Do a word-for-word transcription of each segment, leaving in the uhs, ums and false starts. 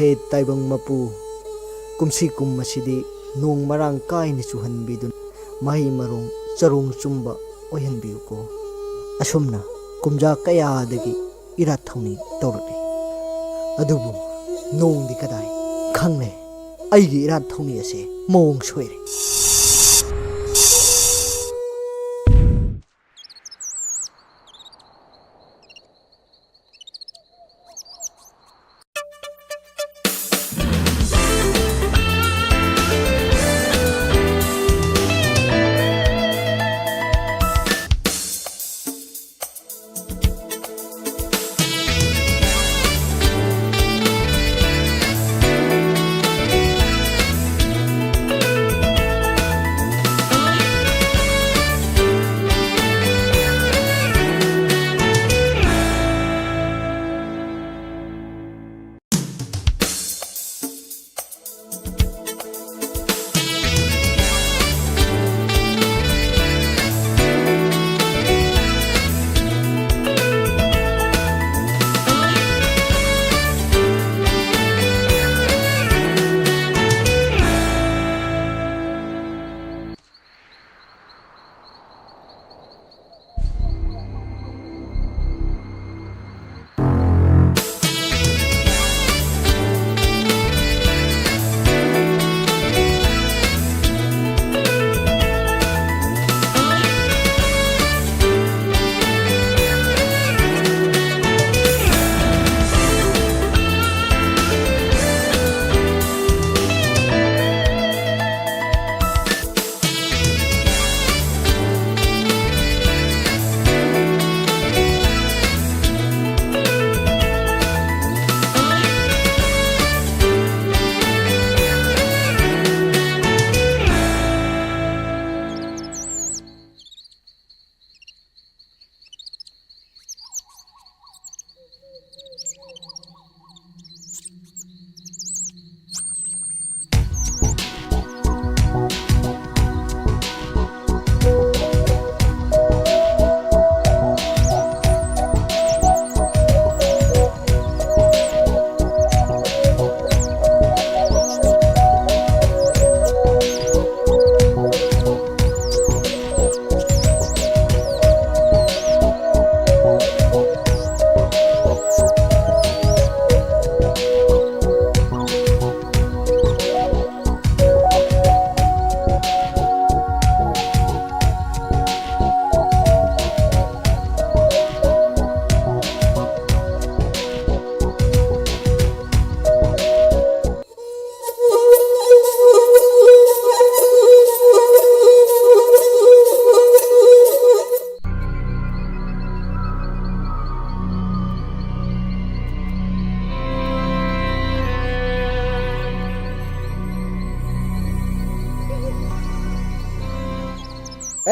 ꯍꯦ ꯇꯥꯏꯕꯪ ꯃꯄꯨ, ꯀꯨꯝꯁꯤ ꯀꯨꯝ ꯑꯁꯤꯗꯤ ꯅꯣꯡ ꯃꯔꯥꯡ ꯀꯥꯏꯅ ꯆꯨꯍꯟꯕꯤꯗꯨꯅ ꯃꯍꯩ ꯃꯔꯣꯡ ꯆꯔꯣꯡ ꯆꯨꯝꯕ ꯑꯣꯏꯍꯟꯕꯤꯌꯨꯀꯣ꯫ ꯑꯁꯨꯝꯅ ꯀꯨꯝꯖꯥ ꯀꯌꯥꯗꯒꯤ ꯏꯔꯥꯠ ꯊꯧꯅꯤ ꯇꯧꯔꯛꯂꯤ꯫ ꯑꯗꯨꯕꯨ ꯅꯣꯡꯗꯤ ꯀꯗꯥꯏ? ꯈꯪꯂꯦ, ꯑꯩꯒꯤ ꯏꯔꯥꯠ ꯊꯧꯅꯤ ꯑꯁꯦ ꯃꯑꯣꯡ ꯁꯣꯏꯔꯦ꯫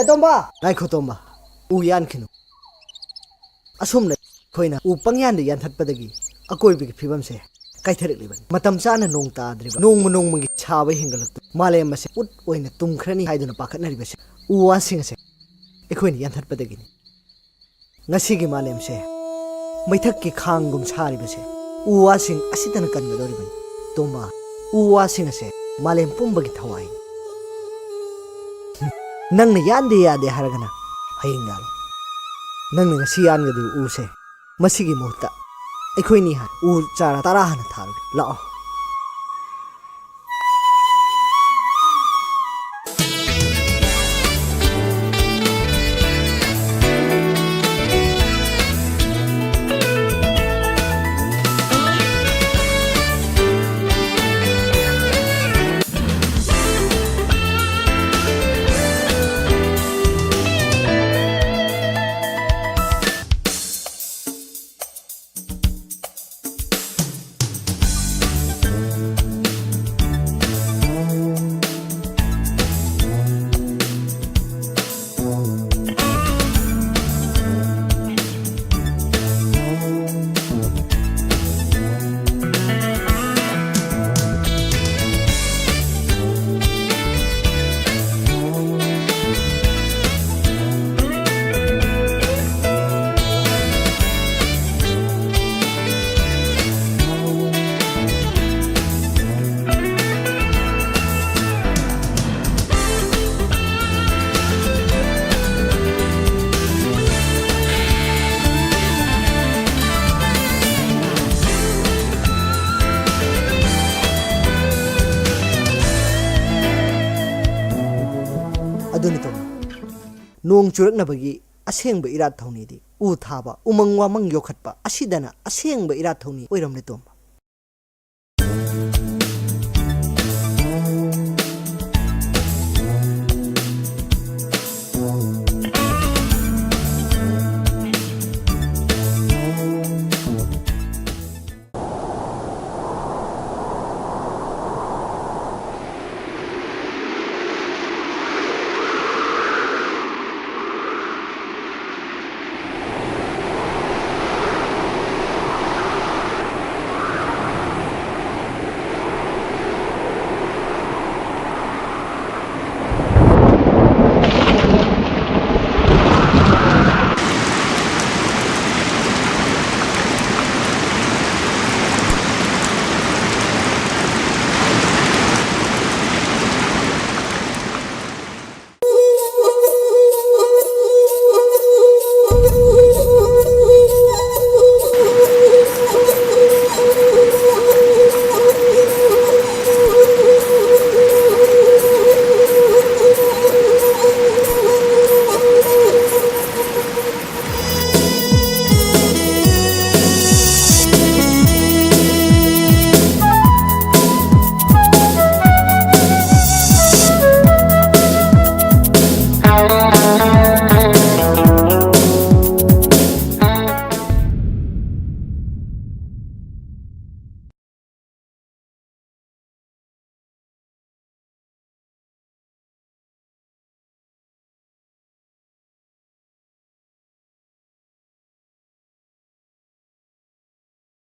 ꯇꯣꯝꯕ! ꯉꯥꯏꯈꯣ ꯇꯣꯝꯕ, ꯎ ꯌꯥꯟꯈꯤꯅꯨ꯫ ꯑꯁꯨꯝꯅ ꯑꯩꯈꯣꯏꯅ ꯎ ꯄꯪꯌꯥꯟꯗ ꯌꯥꯟꯊꯠꯄꯗꯒꯤ ꯑꯀꯣꯏꯕꯒꯤ ꯐꯤꯕꯝꯁꯦ ꯀꯥꯏꯊꯔꯛꯂꯤꯕꯅꯤ꯫ ꯃꯇꯝ ꯆꯥꯅ ꯅꯣꯡ ꯇꯥꯗ꯭ꯔꯤꯕ, ꯅꯣꯡꯃ ꯅꯣꯡꯃꯒꯤ ꯁꯥꯕ ꯍꯦꯟꯒꯠꯂꯛꯇꯨꯅ ꯃꯥꯂꯦꯝ ꯑꯁꯦ ꯎꯠ ꯑꯣꯏꯅ ꯇꯨꯝꯈ꯭ꯔꯅꯤ ꯍꯥꯏꯗꯨꯅ ꯄꯥꯈꯠꯅꯔꯤꯕꯁꯦ ꯎ ꯋꯥꯁꯤꯡ ꯑꯁꯦ ꯑꯩꯈꯣꯏꯅ ꯌꯥꯟꯊꯠꯄꯗꯒꯤꯅꯤ꯫ ꯉꯁꯤꯒꯤ ꯃꯥꯂꯦꯝꯁꯦ ꯃꯩꯊꯛꯀꯤ ꯈꯥꯡꯒꯨꯝ ꯁꯥꯔꯤꯕꯁꯦ ꯎ ꯋꯥꯁꯤꯡ ꯑꯁꯤꯗꯅ ꯀꯟꯒꯗꯧꯔꯤꯕꯅꯤ꯫ ꯇꯣꯝꯕ, ꯎ ꯋꯥꯁꯤꯡ ꯑꯁꯦ ꯃꯥꯂꯦꯝ ꯄꯨꯝꯕꯒꯤ ꯊꯋꯥꯏꯅꯤ꯫ ꯅꯪꯅ ꯌꯥꯟꯗꯦ ꯌꯥꯗꯦ ꯍꯥꯏꯔꯒꯅ ꯍꯌꯦꯡ ꯌꯥꯜꯂꯣ꯫ ꯅꯪꯅ ꯉꯁꯤ ꯌꯥꯟꯒꯗꯧꯔꯤꯕ ꯎꯁꯦ ꯃꯁꯤꯒꯤ ꯃꯍꯨꯠꯇ ꯑꯩꯈꯣꯏꯅꯤ ꯍꯥꯟꯅ ꯎ ꯆꯥꯔꯥ ꯇꯔꯥ ꯍꯥꯟꯅ ꯊꯥꯔꯨꯒꯦ꯫ ꯂꯥꯛꯑꯣ꯫ ꯑꯗꯨꯅꯤ ꯇꯣꯝꯕ, ꯅꯣꯡ ꯆꯨꯔꯛꯅꯕꯒꯤ ꯑꯁꯦꯡꯕ ꯏꯔꯥꯠ ꯊꯧꯅꯤꯗꯤ ꯎ ꯊꯥꯕ, ꯎꯃꯪ ꯋꯥꯃꯪ ꯌꯣꯛꯈꯠꯄ ꯑꯁꯤꯗꯅ ꯑꯁꯦꯡꯕ ꯏꯔꯥꯠ ꯊꯧꯅꯤ ꯑꯣꯏꯔꯝꯂꯦ ꯇꯣꯝꯕ꯫